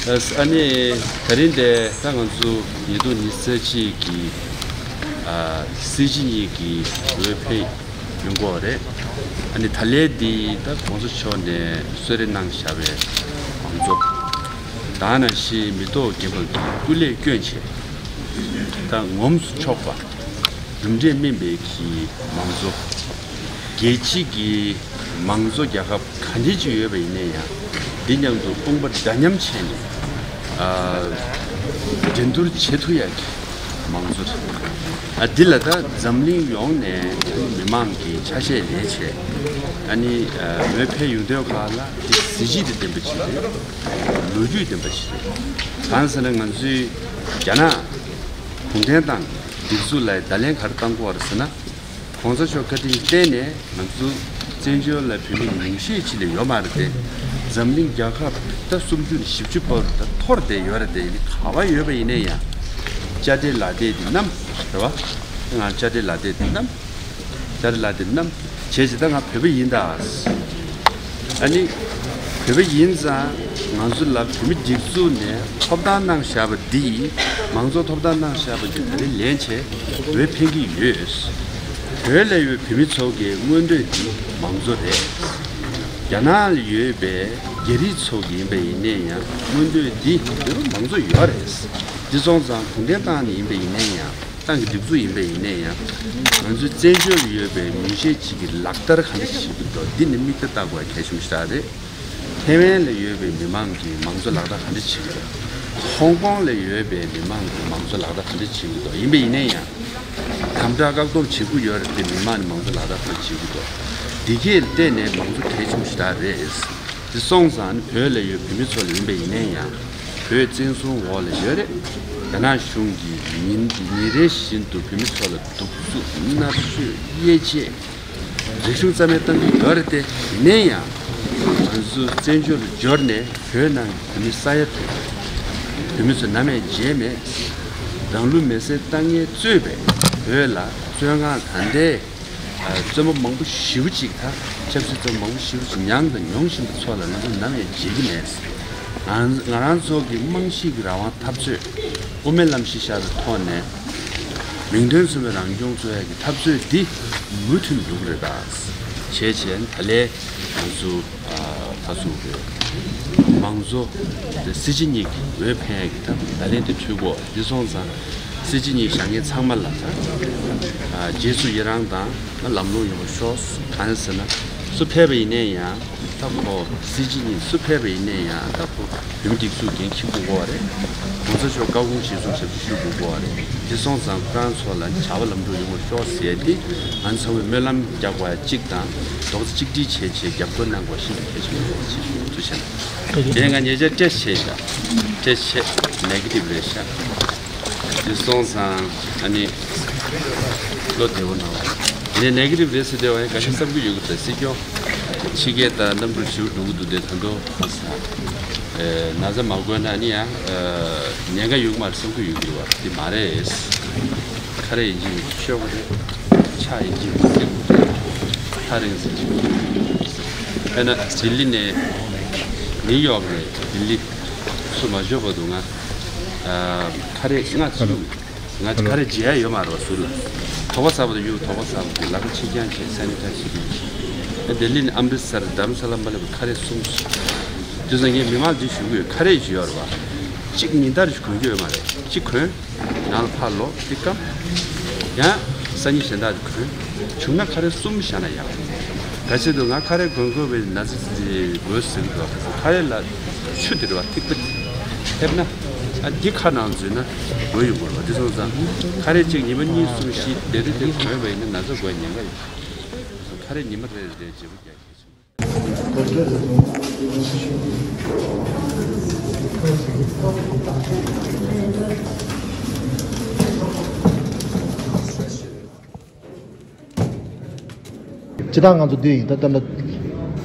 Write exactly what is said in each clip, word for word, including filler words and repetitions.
ཨ་ནི་ད་རིང་དེ་ད་ང་ཚོ་ཉིས་སྟོང་ཉི་ཤུ་རྩ་གཅིག་གི་ཨ་སྲིད་སྤྱི་གཉིས་ཀྱི་འོས་འཕེན་ཡོང་གི་ཡོད་རེད། ཨ་ནི་ད་ལན་འདི་ད་གོང་ས་མཆོག་ནས་གསོལ་རས་གནང་བཞག་པའི་མང་གཙོ། ད་ནང་བཞིན་མི་ཐོག་རྒྱལ་ཁབ་ཀྱི་སྐུ་ལས་བསྐྱོན་བྱས། ད་ངོམས་སུ་ཆོག་པ། གྲུབ་འབྲས་སྨིན་པའི་གི་མང་གཙོ། རྒྱལ་སྤྱི་གི་མང་གཙོ་རྒྱལ་ཁབ་ག་འདྲ་ཅིག་ཡོད་པ་ཡིན་ན་ཡང་། འདི་མཉམ་དུ་དཔུང་པ་འདྲ་མཉམ་བྱས་ནས་ཨ་འགྲན་བསྡུར་བྱེད་ཐུབ་ཡག་གི་མང་གཙོ་རེད། ཨ་འདི་ལ་ད་འཛམ་གླིང་ཡོངས་ནས་མི་མང་གི་ཆ་ཤས་ལེན་བྱས། ཨ་ནི་ཨ་འོས་འཕེན་ཡོང་དུས་སྒང་ལ་འདི་གཟི་བརྗིད་དང་ལྡན་པ་ཅིག་རེད། ལོ་རྒྱུས་ལྡན་པ་ཅིག་རེད། གང་ཟེར་ན་ང་ཚོའི་རྒྱ་ནག་གུང་ཁྲན་ཏང་སྒྲིག་འཛུགས་ལ་བརྡ་ལན་ག་རེ་བཏང་དགོས་པ་རེད་ཟེར་ན། གོང་ས་མཆོག་བཀའ་དྲིན་བརྟེན་ནས་ང་ཚོ་བཙན་བྱོལ་ལ་བོད་མི་ཉུང་ཤས་ཅིག་ལས་ཡོད་མ་རེད་དེ། འཛམ་གླིང་རྒྱལ་ཁབ་ད་སུམ་ཅུ་ནས་བཞི་བཅུ་བར་དུ་ད་འཐོར་བསྡད་ཡོད་རེད་དེ། ག་པར་ཡོད་པ་ཡིན་ན་ཡང་དཔྱ་ཁྲལ་ལག་དེབ་དེ་བསྣམས་རེད་བ། ང་དཔྱ་ཁྲལ་ལག་དེབ་དེ་བསྣམས། དཔྱ་ཁྲལ་ལག་དེབ་བསྣམས་བྱས་ཅི། ད་ང་བོད་པ་ཡིན་ད། ཨ་ནི་བོད་པ་ཡིན་ཙང་ང་ཚོ་ལ་བོད་མི་སྒྲིག་འཛུགས་ནས་ཐོབ་ཐང་གནང་བཞག་པ་འདི། མང་གཙོ་ཐོབ་ཐང་གནང་བཞག་པ་འདི་ད་རེས་ལེན་བྱས་འོས་འཕེན་གྱི་ཡོད། བོད་ལ་ཡོད་བོད་མི་ཚོ་གི་མངོན་འདོད་འདི་མང་གཙོ་རེད། རྒྱ་ནག་ལ་ཡོད་པའི་རྒྱ་རིགས་ཚོ་གི་ཡིན་པ་ཡིན་ནའི་ཡང་མངོན་འདོད་འདི་བོད་པ་མང་གཙོ་ཡོད་རེད། འདི་སོང་ཙང་གུང་ཁྲན་ཏང་ནས་ཡིན་པ་ཡིན་ནའི་ཡང་། ཏང་གི་སྒྲིག་འཛུགས་ཡིན་པ་ཡིན་ནའི་ཡང་། ང་ཚོའི་བཙན་བྱོལ་ལ་ཡོད་པའི་མི་སེར་ཅིག་གི་ལག་བསྟར་ག་འདྲ་བྱེད་ཀྱི་འདུག་འདི་ནི་མིག་ལྟ་བལྟ་དགོས་གལ་ཆེན་པོ་ཞེ་དྲག་རེད། ཐེ་ཝན་ལ་ཡོད་པའི་མི་མང་གི་མང་གཙོ་ལག་བསྟར་ག་འདྲ་བྱེད་ཀྱི་འདུག་ཧོང་ཀོང་ལ་ཡོད་པའི་མི་མང་གི་མང་གཙོ་ལག་བསྟར་ག་འདྲ་བྱེད་ཀྱི་འདུག་ཡིན་པ་ཡིན་ནའི་ཡང་། དམ་དྲག་བཀག་སྡོམ་བྱེད་དགོས་ཡོད་རེད་དེ། མི་མང་གི་མང་གཙོ་ལག་བསྟར་ག་འདྲ་བྱེད་ཀྱི་འདུག་འདི་གས་ལ་བལྟས་ནས་མང་གཙོ་གལ་ཆེན་པོ་ཞེ་དྲག་རེད། དེ་སོང་ཙང་ནི་བོད་ལ་ཡོད་བོད་མི་ཚོ་ལ་ཡིན་པ་ཡིན་ནའི་ཡང་། བོད་བཙན་བཟུང་འོག་ལ་ཡོད་རེད། རྒྱ་ནག་གཞུང་གིས་ཉིན་ཉིན་རེ་བཞིན་དུ་བོད་མི་ཚོ་ལ་གདུག་རྩུབ་མནར་གཅོད་དབྱེ་འབྱེད། རིག་གཞུང་རྩ་མེད་གཏང་གི་ཡོད་རེད་དེ། ཡིན་ནའི་ཡང་ང་ཚོ་བཙན་བྱོལ་དུ་འབྱོར་ནས་བོད་ནང་གི་བོད་མི་ས་ཡ་དྲུག་བོད་མི་ཚོ་ནམ་ཡང་བརྗེད་མེད། རང་ལུས་མེར་སྲེག་བཏང་མཁན་གཙོས་པའི་བོད་ལ་བཙོན་ཁང་ད་ལྟའི། བཙོན་པ་མང་པོ་ཞེ་པོ་ཅིག་དང་ཆབ་སྲིད་བཙོན་པ་མང་པོ་ཞེ་པོ་ཅིག་མྱངས་དང་མྱོང་བཞིན་པ་ཚོ་ལ་ང་ཚོ་ནམ་ཡང་བརྗེད་ཀྱི་མེད། ང་ང་རང་ཚོ་གི་རྨང་གཞི་གི་རང་དབང་འཐབ་རྩོད། དབུ་མའི་ལམ་གཞི་བཞག་པའི་ཐོག་ནས་མིང་དོན་མཚུངས་པའི་རང་སྐྱོང་རྩོད་ཡག་གི་འཐབ་རྩོད་འདི་མུ་མཐུད་འགྲོ་གི་རེད་ད། བྱས་བྱས་ད་ལས་ང་ཚོ། ད་གཟུགས་རེད། མང་གཙོ་དེ་སྲིད་སྤྱི་གཉིས་ཀྱི་འོས་འཕེན་ཡག་གི་ད་བརྡ་ལན་དེ་འཕྲོད་དགོས། འདི་སོང་ཙང་སྲིད་སྤྱི་གཉིས་བཞེངས་མཁན་ཚང་མ་ལ་ད་རྗེས་སུ་ཡི་རང་དང་ལམ་ལྷོང་ཡོང་བ་ཤོག་གང་ཟེར་ན་སུ་ཕེབས་པ་ཡིན་ནའི་ཡང་ད་ཁོ་སྲིད་སྤྱི་གཉིས་སུ་ཕེབས་པ་ཡིན་ནའི་ཡང་ད་ཁོ་བོད་མི་སྒྲིག་འཛུགས་འགན་འཁྱེར་དགོས་པ་རེད། གོང་ས་མཆོག་བཀའ་དགོངས་གཞིར་བཟུང་ཞབས་ཕྱི་ཞུ་དགོས་པ་རེད། འདི་སོང་ཙང་ཁོ་རང་ཚོ་ལ་བྱ་བ་ལམ་འགྲོ་ཡོང་བ་ཤོག་ཟེར་ཏེ་ང་ཚོ་ཚང་མས་སྨོན་ལམ་རྒྱག་པ་གཅིག་དང་རྡོག་རྩ་གཅིག་སྒྲིལ་བྱས་བྱས་རྒྱབ་སྐྱོར་གནང་དགོས་ཤིན་ཏུ་གལ་ཆེན་པོ་རེད་ཅེས་ཞུ་ཐུགས་རྗེ་ཆེ། དེ་ང་ཉེ་ཆར་བཀྲ་ཤིས་ཤག་བཀྲ་ཤིས་ནེ་གེ་ཊིབ་རེད་ཤག་འདི་སོང་ཙང་ཨ་ནི་བློ་བདེ་པོ་གནང་བ། དེ་ནེ་གེ་ཊིབ་རེད་ཟེར་དེ་བ་ཡང་ག་ཤེད་བསམ་གྱི་ཡོད་གི་རེད། སྲིད་སྐྱོང་ཕྱི་རྒྱལ་དང་གནམ་གྲུ་བཞུར་འགྲོ་གི་འདུག་དེ་ད་དུང་ན་ཚ་མ་འགོས་ན་ནི་ཡང་ཉེན་ཁ་ཡོད་མ་རེད་བསམ་གྱི་ཡོད་གི་རེད་བ། དེ་མ་རེད། ཁ་རས་ཡིན་གཅིག་ཤོག་གི་རེད། ཕྱག་ཡིན་གཅིག་སེར་པོ་རེད། ཐག་རིང་ཟེར་གཅིག་དཔེར་ན་ལྡི་ལི་ནས་ནིའུ་ཡོག་ནས་ལྡི་ལི་སུ་མ་འབྱོར་བར་དུ་ང་ཁ་རས་ལྔ་བཙུགས། ང་ཁ་རས་བརྗེ་ཡ་ཡོད་མ་རེད་བ། ཟུར་ལ་དོགས་པ་ཟ་བ་དང་ཡུ་དོགས་པ་ཟ་བ་དང་ལག་པ་ཕྱི་རྐྱང་བྱས་སེ་ནི་ཊའི་ཛར་བྱེད་དགོས། ལྡི་ལི་ནས་ཨམ་རི་སར་དྷརམ་ས་ལ་མ་སླེབས་པར་ཁ་རས་གསུམ་བཙུགས། དེ་ཚོ་ངས་མི་མང་ལ་འདི་ཞུ་གི་ཡོད། ཁ་རས་ཅིག་ཡོད་རེད་བ། གཅིག་ཉིན་ལྟར་ཞིག་གོན་གྱི་ཡོད་མ་རེད། གཅིག་གོན། ནང་ལ་ཕར་ལོག་གཅིག་སྐམ། ཡང་སང་ཉིན་གཞན་དག་ཅིག་གོན། བྱུང་ན་ཁ་རས་གསུམ་བཞག་ན་ཡག་རེད། ག་ཅི་འདུག་ང་ཁ་རས་གོན་དགོས་པའི་ན་ཚ་ཅིག་འགོས་ཟེར་གི་འདུག་ཁ་རས་ལ་ཆུ་དེ་རེད་བ། ཐིགས་པ་ཐེབས་ན་ཨ་འདི་ཁ་ནང་འཛུལ་ན་འགོས་ཡོང་གི་རེད་བ། འདི་སོང་ཙང་ཁ་རས་གཅིག་ཉི་མ་གཉིས་གསུམ་བཞི་དེ་རེ་དེ་གོན་པ་ཡིན་ན་ན་ཚ་འགོས་ཉེན་ཁ་ཡོད། ཁ་རས་ཉི་མ་རེ་རེ་བརྗེ་པོ་རྒྱག་གི་ཕྱིན། སྤྱི་བཏང་ང་ཚོ་འདི་ཡིན་ད་ལྟ་ན་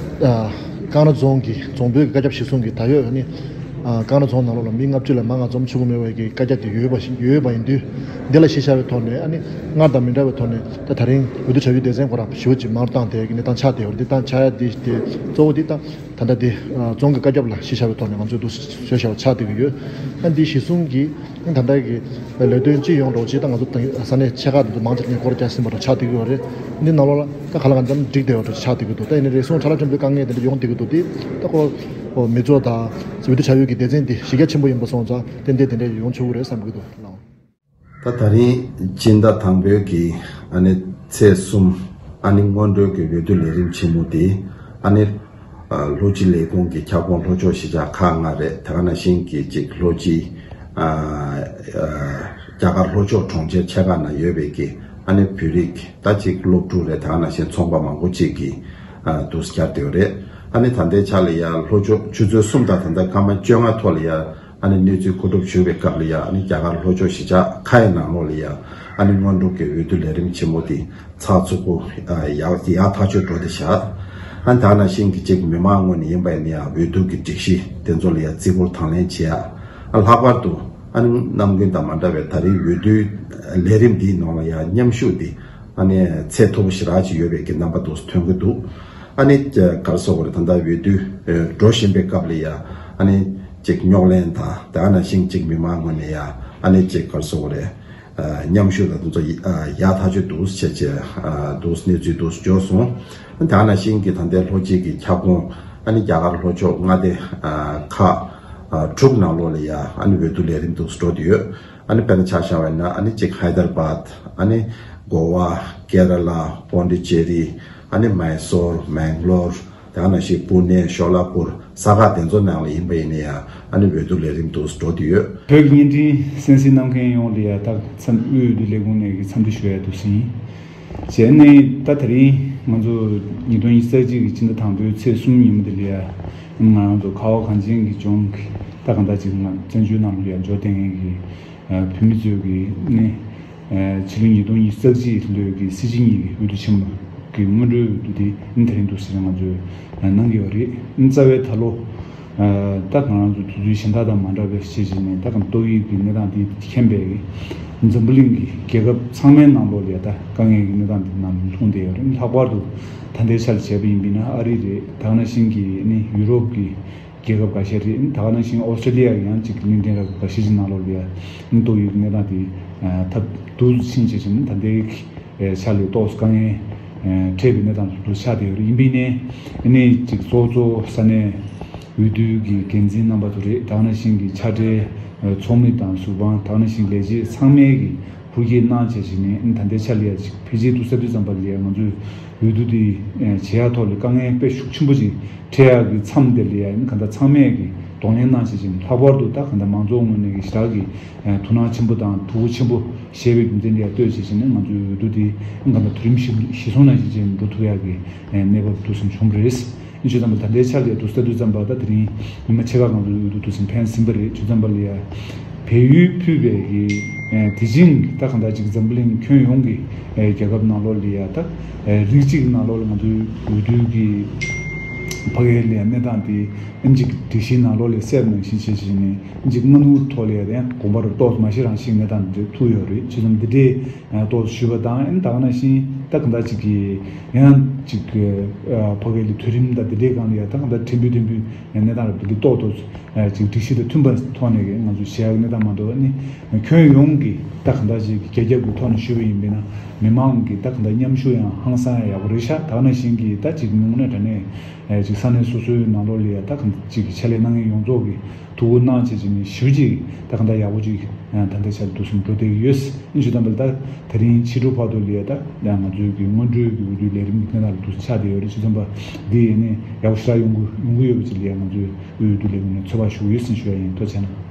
ཀ་ར་རྫོང་གི་རྫོང་དཔོན་གྱི་བཀའ་ཁྱབ་གཞིར་བཟུང་གིས་ད་ཡོད་ནི་ ཨ་རྐང་ར་རྫོང་ནང་ལོགས་ལ་མི་ལྔ་བཅུ་ལས་མང་ང་འཛོམས་ཆོག་གི་མེད་པའི་གི་བཀའ་རྒྱ་དེ་ཡོད་པ་ཞིག་ཡོད་པ་ཡིན་དུས། འདི་ལ་གཞི་བཞག་པའི་ཐོག་ནས་ཨ་ནི་སྔར་དང་མི་འདྲ་བའི་ཐོག་ནས་ད་ད་རིང་འོས་བསྡུ་བྱ་ཡུལ་སྡེ་ཚན་ཁོ་རང་ཞེ་པོ་ཅིག་མང་རུ་བཏང་དེ་གི་གནས་སྟངས་ཆགས་བསྡད་ཡོད་རེད། འདི་སྟངས་ཆགས་ཡ་འདི་དེ་གཙོ་བོ་འདི་ད་ད་ལྟ་འདི་རྫོང་གི་བཀའ་ཁྱབ་ལ་གཞི་བཞག་པའི་ཐོག་ནས་ང་ཚོས་འདུག་བཟོས་བཞག་པ་ཆགས་བསྡད་ཀྱི་ཡོད། ཨ་འདི་གཞི་བཟུང་གི་ད་ལྟ་གི་ལས་དོན་སྤྱི་ཡོངས་འགྲོ་ཆེད་ད་ང་ཚོ་ས་གནས་ཆེ་ཁག་དེ་ཚོ་མང་ཆེ་ངས་སྐོར་རྒྱག་ཟིན་པ་འདྲ་ཆགས་བསྡད་ཀྱི་ཡོད་རེད། འདི་ནང་ལོགས་ལ་ད་ག་ལ་གང་འཚམ་འགྲིག་བསྡད་པ་འདྲ་ཆགས་བསྡད་ཀྱི་འདུག་ད་ཡིན་ནའི་རེ་ཟུང་ཁྲ་ལ་ཁྲོམ་པའི་དཀའ་ངལ་དེ་འདྲ་ཡོང་བསྡད་ཀྱི་འདུག་དེ་ད་ཁོ་མི་ཚོགས་དང་འོས་བསྡུ་བྱ་ཡུལ་གྱི་སྡེ་ཚན་འདི་གཞི་རྒྱ་ཆེན་པོ་ཡིན་པ་སོང་ཙང་ཏན་ཏན་དེ་འདྲ་ཡོང་ཆོག་གི་རེད་བསམ་གྱི་འདུག་ད་ད་རིང་སྤྱི་ཟླ་དང་པོའི་གི་ཨ་ནི་ཚེས་གསུམ་ཨ་ནི་སྔོན་འགྲོའི་གི་འོས་བསྡུ་ལས་རིམ་ཆེན་མོ་དེ་ཨ་ནི་ཨ་ལྷོ་སྤྱི་ལས་ཁུངས་ཀྱི་ཁྱབ་ཁོངས་ལྷོ་ཕྱོགས་གཞིས་ཆགས་ཁག་ལྔ་རེད། དེ་ག་ནང་བཞིན་གྱི་ཅིག་ལྷོ་སྤྱི་ཨ་ཨ་རྒྱ་གར་ལྷོ་ཕྱོགས་གྲོང་ཁྱེར་ཆེ་ཁག་ནང་ཡོད་པའི་གི་ཨ་ནི་བོད་རིགས་ད་ཅིག་སློབ་ཕྲུག་རེད། དེ་ག་ནང་བཞིན་ཚོང་པ་མང་པོ་ཅིག་གི་ཨ་འདུག་བཅར་བསྡད་ཡོད་རེད། ཨ་ནི་ད་ལྟའི་ཆ་ལ་ཡ་ལྷོ་ཕྱོགས་ཆུ་ཚོད་གསུམ་དང་ད་ལྟ་སྐར་མ་བཅོ་ལྔ་ཐོག་ལ་ཡ་ཨ་ནི་གནས་ཚུལ་མཁོ་སྒྲུབ་ཞུས་པའི་སྐབས་ལ་ཡ་ཨ་ནི་རྒྱ་གར་ལྷོ་ཕྱོགས་གཞིས་ཆགས་ཁག་ཡི་ནང་ལོགས་ལ་ཡ་ཨ་ནི་སྔོན་འགྲོ་གི་འོས་བསྡུ་ལས་རིམ་ཆེན་མོ་དེ་ཚགས་ཚུད་པོ་ཨ་ཡག་ཡག་ཐག་ཆོད་འགྲོ་བསྡད་བཞག་ཨ་ནི་ད་ག་ནང་བཞིན་གྱི་ཅིག་མི་མང་ངོས་ནས་ཡིན་པ་ཡིན་ན་ཡང་འོས་བསྡུ་གི་སྒྲིག་གཞི་དེ་ཚོ་ལ་ཡ་བརྩི་བཀུར་དང་ལེན་བྱེད་ཡ། ཨ་ལྷག་པར་དུ་ཨ་ནི་ནམ་རྒྱུན་དང་མ་འདྲ་བའི་ད་རེས་འོས་བསྡུའི་ལས་རིམ་འདིའི་ནང་ལ་ཡ་མཉམ་ཞུགས་འདི་ཨ་ནི་ཚད་མཐོ་པོ་ཞེ་དྲག་ཅིག་ཡོད་པའི་གི་རྣམ་པ་འདུག་ཐོན་གྱི་འདུག་ཨ་ནི་ག་རེ་ཟེར་དགོས་རེད། ད་ལྟ་འོས་བསྡུ་ཨ་འགྲོ་བཞིན་པའི་སྐབས་ལ་ཡ་ཨ་ནི་ཅིག་རྙོག་གླེང་དང་དེ་ག་ནང་བཞིན་ཅིག་མི་མང་ངོས་ནས་ཡ་ཨ་ནི་ཅིག་ག་རེ་ཟེར་དགོས་རེད། ཨ་མཉམ་ཞུགས་དང་དེ་ཚོ་ཡ་ཨ་ཡག་ཐག་ཆོད་འདུག་བྱས་བྱས་ཨ་འདུག་གནས་ཚུལ་འདུག་འབྱོར་སོང་། ཨ་དེ་ག་ནང་བཞིན་གྱི་ད་ལྟའི་ལྷོ་སྤྱི་གི་ཁྱབ་ཁོངས་ཨ་ནི་རྒྱ་གར་ལྷོ་ཕྱོགས་མངའ་སྡེ་ཨ་ཁག་ཨ་དྲུག་ནང་ལོགས་ལ་ཡ་ཨ་ནི་འོས་བསྡུ་ལས་རིམ་འདུག་འགྲོ་བསྡད་ཡོད། ཨ་ནི་དཔེར་ན་ཆ་བཞག་པ་ཡིན་ན་ཨ་ནི་གཅིག་ཧའི་དར་བཱད། ཨ་ནི་གོ་བ། ཀེ་ར་ལ། པོན་ཌི་ཅེ་རི། ཨ་ནི་མའི་སོར། མེང་ལོར། དེ་ག་ནང་བཞིན་པུ་ནེ། ཤོ་ལ་པུར། ས་ཁག་དེ་ཚོ་ནང་ལ་ཡིན་པ་ཡིན་ན་ཡང་ཨ་ནི་འོས་བསྡུ་ལས་རིམ་འདུག་འགྲོ་བསྡད་ཡོད། བོད་ཀྱི་བརྙན་འཕྲིན་གསན་གཟིགས་གནང་མཁན་ཡོངས་ལ་ཡ་ད་འཚམས་དབུས་འོས་བསྡུ་ལས་ཁུངས་ནས་ཀྱི་འཚམས་འདྲི་ཞུ་ཡ་འདུག་ཟིན། བྱས་ནས་ད་དེ་རིང་ང་ཚོ་ཉིས་སྟོང་ཉི་ཤུ་རྩ་གཅིག་གི་ཕྱི་ཟླ་དང་པོའི་ཚེས་གསུམ་ཉིན་མོ་འདི་ལ་ཡ་ང་རང་ཚོ་ཁ་བ་གངས་ཅན་གྱི་ལྗོངས་ཀྱི་ད་གང་ལྟར་ཅིག་ང་བཙན་བྱོལ་ནང་ལ་ཡ་འབྱོར་བསྡད་མཁན་གྱི་བོད་མི་ཚོས་ཀྱི་ནི་ཕྱི་ལོ་ཉིས་སྟོང་ཉི་ཤུ་རྩ་གཅིག་ལོའི་གི་སྲིད་སྤྱི་གཉིས་ཀྱི་འོས་བསྡུ་ཆེན་མོ་གི་སྔོན་འགྲོའི་འོས་བསྡུ་དེ་ནི་དེ་རིང་འདུག་ཟེར་ང་ཚོས་གནང་གི་ཡོད་རེད། རྩ་བའི་ད་ལོ། ད་ང་རང་ཚོ་དུས་ཚོད་གཞན་དག་དང་མ་འདྲ་བའི་ཤེས་བྱས་ནས་ད་གང་ཏོག་དབྱིབས་ཀྱི་གནས་སྟངས་འདི་མཁྱེན་པའི་འཛམ་བུ་གླིང་གི་རྒྱལ་ཁབ་ཚང་མའི་ནང་ལོགས་ལ་ད་དཀའ་ངལ་གྱི་གནས་སྟངས་འདི་ནང་ལྷུང་བསྡད་ཡོད་རེད། ལྷག་པར་དུ་ད་ལྟའི་ཆར་བྱས་པ་ཡིན་པས་ན་ཨ་རི་རེད། ད་ག་ནང་བཞིན་གྱི་ནི་ཡུ་རོབ་ཀྱི་རྒྱལ་ཁབ་འགའ་ཤས་རེད། ད་ག་ནང་བཞིན་ཨོ་སི་ཀྲི་ལི་ཡ་ཡང་གཅིག་གླིང་ཕྲན་ར་འགའ་ཤས་ཀྱི་ནང་ལོགས་ལ་ནི་ཏོག་དབྱིབས་ཀྱི་གནས་སྟངས་འདི་ཐབས་སྡུག་ཕྱིན་བྱས་ནི་ད་ལྟའི་ཆ་ལས་ཏོག་དཀའ་ངལ་འཕྲད་པའི་གནས་སྟངས་སུ་ཆགས་བསྡད་ཡོད་རེད། ཡིན་པས་ནས་ཨ་ནི་གཅིག་གཙོ་གཙོ་ས་གནས་འོས་བསྡུ་གི་འགན་འཛིན་རྣམ་པ་ཚོ་རེད། ད་ག་ནང་བཞིན་གྱི་དཔྱ་ཁྲལ་ཚོགས་མི་དང་ཟུར་དཔང་ད་ག་ནང་བཞིན་ལས་བྱེད་ཚང་མས་ཀྱི་ཧུར་བསྐྱེད་གནང་བྱས་བྱས་ནས་ཨ་ནི་ད་ལྟའི་ཆ་ལ་ཡ་གཅིག་ཕལ་ཆེར་དུ་ས་དུས་ཙམ་པ་ལ་ཡ་ང་ཚོས་འོས་བསྡུ་འདི་བྱེད་ཡ་ཐོག་ལ་དཀའ་ངལ་དཔེ་ཤུགས་ཆེན་པོ་ཅིག་འཕྲད་ཡག་གི་མཚམས་དེ་ལ་ཡ་ཨ་ནི་གང་ལྟར་ཚང་མས་ཀྱི་གདོང་ལེན་གནང་བྱས་བྱས་ནས་ལྷག་པར་དུ་ད་གང་ལྟར་མང་ཚོགས་ངོས་ནས་ཀྱི་ཞེ་དྲག་གི་དོ་སྣང་ཆེན་པོ་དང་ཐུགས་ཁུར་ཆེན་པོ་བཞེས་པའི་རྒྱུ་མཚན་ལ་ཡ་ལྟོས་བྱས་བྱས་ནས་ང་ཚོའི་འོས་བསྡུ་དེ་གང་ལྟར་དུས་རིམ་གཞི་གཞི་བཟུང་ནང་བཞིན་བྱས་ནས་འགྲོ་ཐུབ་ཡག་གི་གནས་བབ་འདུག་སེ་བྱུང་བ་རེད། ཡིན་ཕྱིར་ཙམ་པ་ད་ལྟའི་ཆར་ལ་ཡ་དུ་ས་དུས་ཙམ་པ་ད་དེ་རིང་ཉི་མ་ཕྱེད་ཀ་གང་ཚོད་འོས་བསྡུ་འདུག་སེ་ཕན་ཟིན་པ་རེད། ཕྱིར་ཙམ་པ་ལ་ཡ་བལ་ཡུལ་ཕུད་པའི་གི་དེ་བཞིན་གྱི་ད་གང་ལྟར་ཅིག་འཛམ་བུ་གླིང་ཁྱོན་ཡོངས་ཀྱི་རྒྱལ་ཁབ་ནང་ལོགས་ལ་ཡ་ད་རིགས་གཅིག་ནང་ལོགས་ལ་ང་ཚོའི་འོས་བསྡུ་གི་ཕ་གིའི་ལ་ཡ་གནས་སྟངས་དེ་ཨེམ་ཅིག་སྒྲིག་གཞིའི་ནང་ལོགས་ལ་གསལ་ནང་བཞིན་བྱས་བྱས་ནས་ཨེམ་ཅིག་སྔ་སྣུར་ཐོག་ལ་ཡ་དེ་ཡང་དགོངས་པ་རུ་ཏོག་ཙམ་མ་ཤི་རང་ཤི་གནས་སྟངས་འདི་ཐུག་ཡོད་རེད། ཕྱིར་ཙམ་འདི་འདྲའི་ཏོག་ཞུས་པ་དང་ཨེམ་ད་ག་ནང་བཞིན་ད་གང་ལྟར་ཅིག་གི་ཡང་ཅིག་ཕ་གིའི་ལ་དུས་རིམ་དང་འདི་འདྲའི་སྒང་ལ་ཡ་ད་གང་ལྟར་ཕྲན་བུ་ཕྲན་བུ་གནས་སྟངས་རབ་འདི་འདྲའི་ཏོག་ཏོག་ཅིག་སྒྲིག་གཞི་དང་མཐུན་པ་ཐོག་ནས་ང་ཚོས་བྱེད་ཡག་གནས་སྟངས་མ་གཏོགས་ནི་ཁྱོན་ཡོངས་ཀྱི་ད་གང་ལྟར་ཅིག་རྒྱ་ཁྱབ་ཀྱི་ཐོག་ནས་ཞུས་པ་ཡིན་པས་ན་མི་མང་གི་ད་གང་ལྟར་མཉམ་ཞུགས་ཡང་ཧང་སང་ཡག་པོ་རེད་ཤག་ད་ག་ནང་བཞིན་གྱི་ད་ཅིག་མི་ངོ་ནས་དྲ་ནས་ཅིག་ས་གནས་སོ་སོའི་ནང་ལོགས་ལ་ཡ་ད་གང་ཅིག་གི་ཕྱག་ལས་གནང་མཁན་ཡོངས་རྫོགས་ཀྱི་ཐུགས་ཁུར་གནང་བྱས་ཅིག་ནི་ཞུ་ཅིག་ད་གང་ལྟར་ཡག་པོ་ཅིག་ད་ལྟའི་ཆར་འདུག་སེ་འགྲོ་བསྡད་ཀྱི་ཡོད། ཨིན་ཞུ་དམ་པ་ལ་ད་དེ་རིང་ཕྱི་དྲོ་བར་དུ་ལ་ཡ་ད་ང་ཚོའི་གི་སྔོན་འགྲོའི་གི་འོས་བསྡུའི་ལས་རིམ་གྱི་སྣེ་ལེན་ལ་འདུག་སེ་ཆགས་བསྡད་ཡོད་རེད། ཕྱིར་ཙམ་པ་འདི་ཡིན་ནས་ཡག་པོ་ཞེ་དྲག་ཡོང་གི་ཡོང་གི་ཡོད་པ་ཅིག་ལ་ཡ་ང་ཚོའི་འོས་བསྡུ་ལས་ཁུངས་ནས་ཚོད་དཔག་ཞུ་གི་ཡོད་ཟེར་ཞུ་ཡ་ཡིན། ཐུགས་རྗེ་གནང་།